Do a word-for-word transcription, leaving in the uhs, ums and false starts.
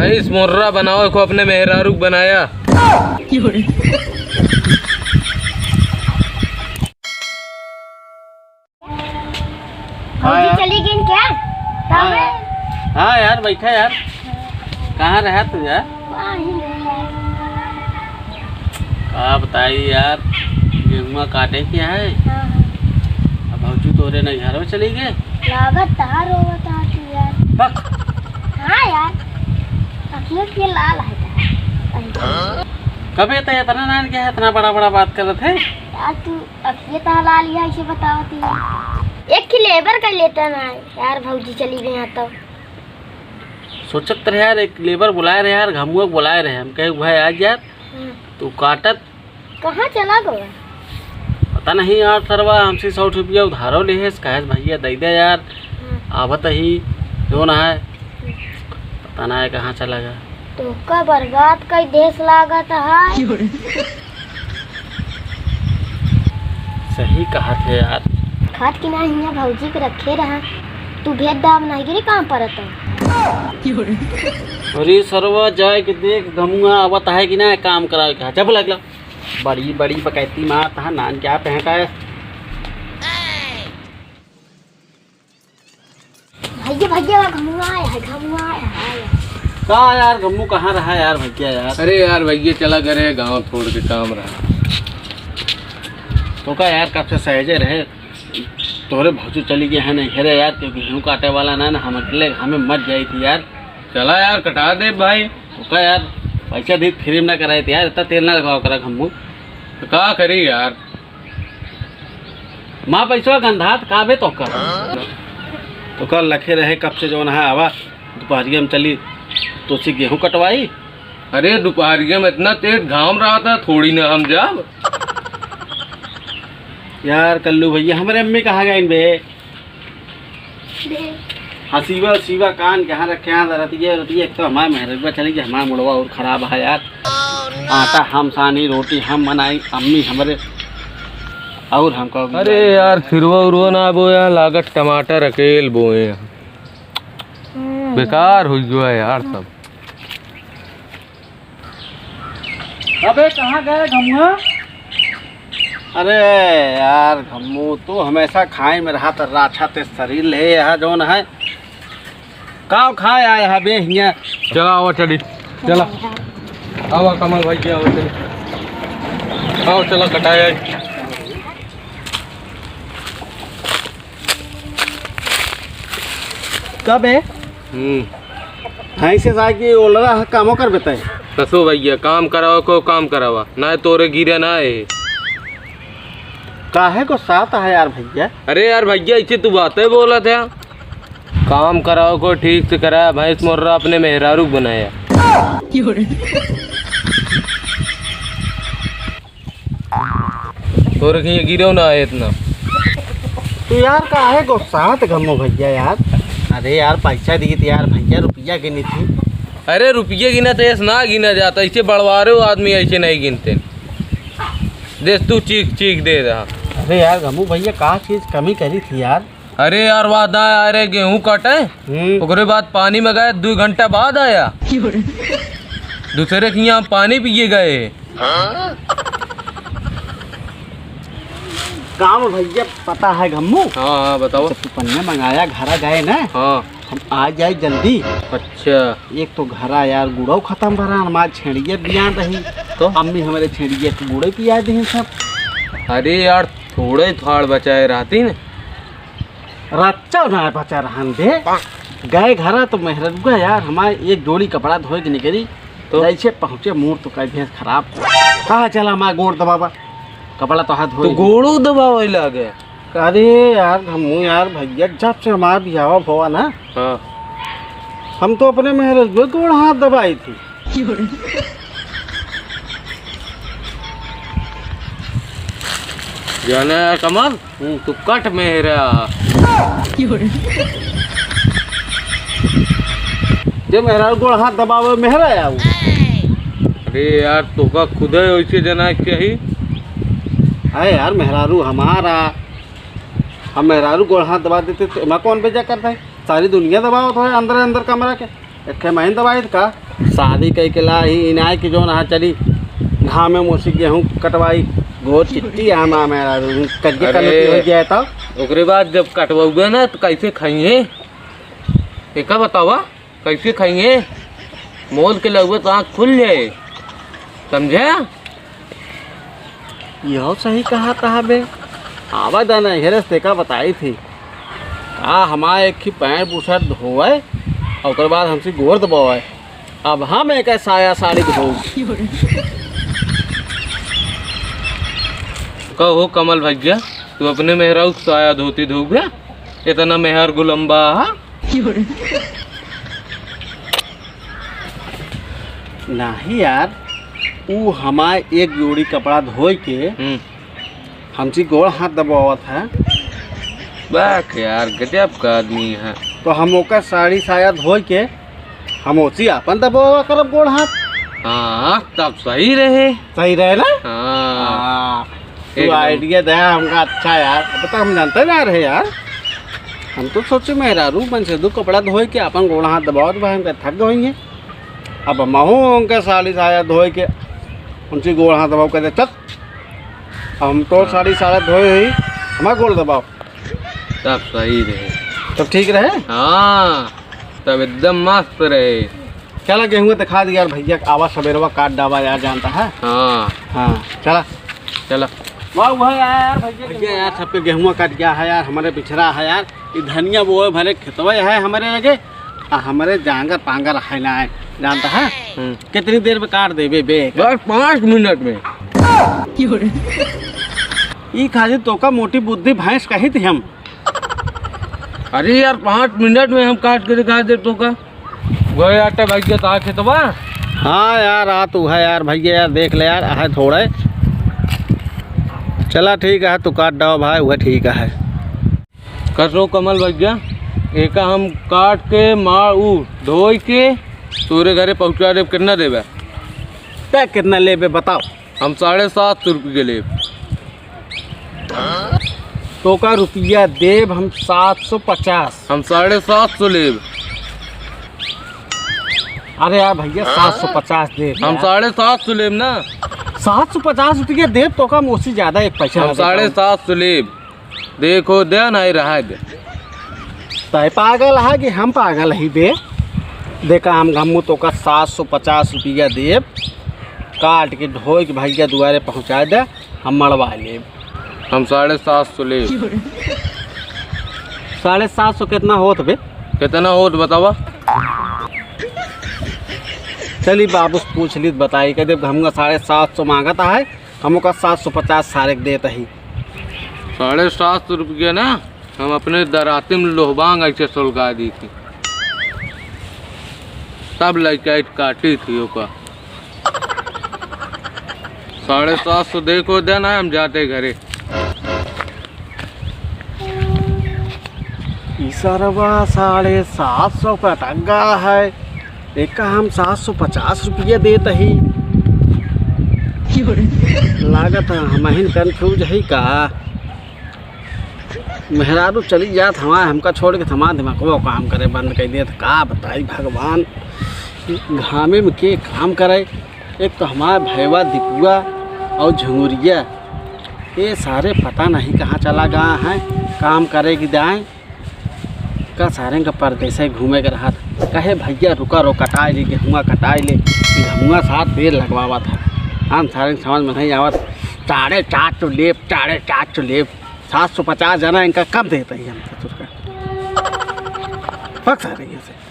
इस मुर्रा बनावे को अपने मेहरारू क बनाया। हाँ भौजी यार। चली गई क्या? हाँ तब यार। हाँ यार, बैठा यार। कहाँ रहा तू यार? वहीं रहा। का बताई यार, गेहुआ काटे के है। हाँ, हाँ। अब भौजी तोरे नैहरवा चली गए। लागत तहार रोवत हा तू यार। बक। हाँ यार, अखियों के लाल है तहार। कबे तो इतना नान क्या है, इतना बड़ा बड़ा बात करत है यार तू। अब ये तो हलाल ही है, इसे बतावत ही। एक की लेबर का लेता ना है यार, भौजी चली गई यहाँ तो। सोचत रहे यार, एक लेबर बुलाए रहे यार, घमुआ बुलाए रहे, हम कहे भाई आ यार। हम्म। तू काटत। कहाँ चला गया? पता नहीं यार सरवा, हमसे सौ रुपया उधारो ले है, कहे भैया दे दे यार। हम्म। आवत ही जो ना है, हम्म। पता ना है कहाँ चला गया। तोका बर्बाद कई देश लागत है। सही कहत है यार। खात कि ना हियाँ भौजी के रखे रहा, तू भेज दाब नहीं गिरी काम परत है। अरे सरवा जाए के देख घमुआ आवत है कि ना काम करावे के। जब लगला बड़ी बड़ी बकैती मारत है, नान क्या पहनता है। भैया, भैया, घमुआ आया है, घमुआ आया है। का यार, घम्मू कहाँ रहा यार भैया यार? अरे यार भैया, चला गए रहे गाँव छोड़ के, काम रहा। तो का यार, कब से सहजे रहे, तोहरे भौजी चली गई है नहीं घरे यार, क्योंकि गेहूँ काटे वाला ना, ना हम अकेले हमें मर जाई थी यार। चला यार, कटा दे भाई। तो का यार, पैसा दी फ्री में ना कराई थी यार, इतना तेल ना लगावा करा घम्मू। तो का करी यार? माँ पैसवा गंधात का बे तोहका? तोहका लखे रहे कब से जौन है, आवा दुपहरिया में चली तोसे गेहूँ कटवाई। अरे दुपहरिया में इतना तेज घाम रहा था, थोड़ी ना हम जाब। यार कल्लू भैया, हमरे अम्मी कहाँ गइन बे? हसीवा उसीवा कान कहाँ रखे हैं, रतिया रतिया, एक तो हमारे मेहरबा चली गई, हमारा मुड़वा और खराब है यार। आटा हम सानी, रोटी हम बनाई, अम्मी हमरे और हमको अरे यार, खिरवा उरवा ना बोया, लागत टमाटर अकेल बोए हैं। हम्म। बेकार हो गया यार सब। अबे कहाँ गए घमुआ? अरे यार घम्मू, तू हमेशा खाए में रहा त राछा ते शरीर ले यहाँ जौन है। काव खाए आए हा बे हियाँ? चला आवा चली, चला। आवा कमल भाई, क्या आवा चली। आओ चला कटाए आई। कब है? हम्म। भैंसे जाके ओलरा है, कामो कर बेटा है। कसो भैया, काम करावा को काम करावा, ना तोरे गिरे ना है। काहे को साथ है यार भैया? अरे यार भैया, इसे तू बातें बोला था। काम कराओ को ठीक से करा, भैंस मोर्रा अपने मेहरारू को बनाया। तोरे कहीं गिरो ना है इतना। तू यार काहे गुस्सात घम्मो भैया यार? अरे यार पैसा दी थी यार भैया, रुपया गिनी थी। अरे रुपये गिना तो ऐसे ना गिना जाता, इसे बड़वारे आदमी ऐसे नहीं गिनते। देख तू चीख चीख दे रहा। अरे यार घम्मू भैया का चीज कमी करी थी यार? अरे यार, वादा आया रे, गेहूं काटे, हम्म। ओकरे बाद पानी में गए, दो घंटा बाद आया। दूसरे के यहाँ पानी पिए गए। काम भैया पता है घम्मू? हाँ, हाँ, बताओ। जब तू पन्ने मंगाया, घरा गए ना, हाँ। हम आ जाए जल्दी। अच्छा। एक तो घरा यार गुड़ो खत्म भरा, हमार छेड़िए बियान रही। तो? अम्मी हमारे छेड़िए के गुड़े पिया दे सब। अरे यार, थोड़े थाड़ बचाए रहती न। रच्चा ना बचा रहन दे। गए घरा तो मेहररुआ यार, हमारे एक जोड़ी कपड़ा धोए के निकली। तो? जैसे पहुँचे, मूड तो कई भैंस खराब। कहा चला, हमारा गोड़ दबावा, कपड़ा तो हाथ तो धोए। गोड़ो दबावे लागे। अरे यार, हम यार भैया, जब से हमारा बियाह भवा ना, हाँ। हम तो अपने मेहररुआ गोड़ हाथ दबाई थी। जाना है कमल, हम्म। तू कट मेहरा। जे मेहरारू गोड़ हाथ दबावे, मेहरा आऊ। अरे यार, तोका खुदे वैसे जना के चाही। अरे यार, मेहरारू हमारा, हम मेहरारू गोड़ हाथ दबा देते तो एमा कौन बेजा करता है? सारी दुनिया दबावत है अंदर अंदर कमरा के। एक ठे महीन दवाई का शादी कई के ला ही इनाय की जोन हा चली घामे मोसी गेहूँ कटवाई। गोर चिट्टी आमा मेरा करिए अरे, कलती हो गया था। ओकरे बाद जब कटवाउबे ना तो कैसे खाइए? एका बतावा, कैसे खाइए? मोल के लगबे तो आँख खुल जाए, समझे? यहो सही कहा था बे। आवा दा नैहरे से तेका बताई थी। का हमार एक ही पैंट बुशर्ट धोवे, ओकर बाद हमसे गोड़ दबावे। अब हम एक साया साड़ी धोब। कहो कमल भैया, तू अपने मेहरारू के साया धोती धोबे? इतना मेहर गुलम्बा हा? नाही यार, ऊ हमार एक जोड़ी कपड़ा धोई के हम्म। हमसे गोड़ हाथ दबावत है। बाक यार, गजब का आदमी है। तो हम ओकर साड़ी साया धोई के हम ओसी आपन दबावा करब गोड़ हाथ। हाँ, तब सही रहे। सही रहे ना? हाँ। हाँ। तू एकदम। Idea दया हमका अच्छा यार, अब तक हम जानते ना रहे यार। हम तो सोचे मेहरारू मन से दू कपड़ा धोए के अपन गोड़ हाथ दबावत बा, हम थक गए हैं। अब महू उनके साड़ी साया धोए के उनसे गोड़ हाथ दबाव के दे, "चल, अब हम तो हाँ। साड़ी साया धोए ही, हमार गोड़ दबाव।" तब सही रहे। तब ठीक रहे? हाँ, तब एकदम मस्त रहे। चला गेहुआ दिखा दिया यार भैया, आवा सबेरवा काट डावा यार, जानता है। हाँ। हाँ, चला। चला। वाह, वह यार भैया, भैया यार, सबके गेहुआ कट गया है यार, हमारे पिछड़ा है यार। ये धनिया बोए भरे खेतवा है हमारे लगे, आ हमारे जांगर पांगर है ना, जानता है। हम्म। कितनी देर में काट देबे बे? बस पाँच मिनट में। ई खाली तोका मोटी बुद्धि भैंस कही थी हम। अरे यार, पाँच मिनट में हम काट के दिखा दे तोका। वही आटा भाई के ता खेतवा। हाँ यार, आ तू है यार भैया यार, देख ले यार, आहे थोड़े। चला ठीक है, तू काट डाओ भाई, वह ठीक है। कसो कमल भैया, एका हम काट के मार ऊ धोई के तोरे घरे पहुँचा देब। कितना देबे? तै कितना लेबे बताओ? हम साढ़े सात सौ रुपये लेब। तोका रुपया देब हम सात सौ पचास। हम साढ़े सात सौ लेब। अरे यार भैया, सात सौ पचास देब हम यार। साढ़े सात सौ लेब ना। सात सौ पचास रुपया देब तोका, हम ओसी ज्यादा एक पैसा हम ना देता हूँ। साढ़े सात सौ लेब। देखो दे नहीं रहा है दे। तै पागल है कि हम पागल ही बे? देखा हम घम्मू तोका सात सौ पचास रुपया देब, काट के ढोई के भैया दुआरे पहुँचा दे, हम मड़वा लेब। हम साढ़े सात सौ लेब। साढ़े सात सौ कितना होत बे? कितना होत बतावा? चली बाबू से पूछ ली, बताई के देब, घम्मू साढ़े सात सौ मांगत है, हम ओका सात सौ पचास सारे के देत ही। साढ़े सात सौ रुपया ना, हम अपने दराती में लोहबांग ऐसे सुलगा दी थी। सब लइका काटी थी ओका। साढ़े सात सौ देखो देना है, हम जाते घरे। ई सरवा साढ़े सात सौ का टग्गा है, एका हम सात सौ पचास रुपया देत ही। लागत है हमहिन confuse है का? मेहरारू चली जात हमार, हमका छोड़ के हमार दिमागवा काम करे बंद कर देत। का बताई भगवान, घामे में के काम करे। एक तो हमार भैवा दीपुआ और झुंगुरिया, ये सारे पता नहीं कहाँ चला गया है काम करे की दाएँ। का सारे का परदेसे घूमे के रहत। कहे भैया रुका रो, कटाई ले गेहुआ, कटाई ले गेहुआ, साथ देर लगवावत है। हम सारे समझ में नहीं आवत। साढ़े सात सौ लेब, साढ़े सात सौ लेब, सात सौ पचास जाना इनका कम देते ही हम ससुर का। फक सारे यहाँ से।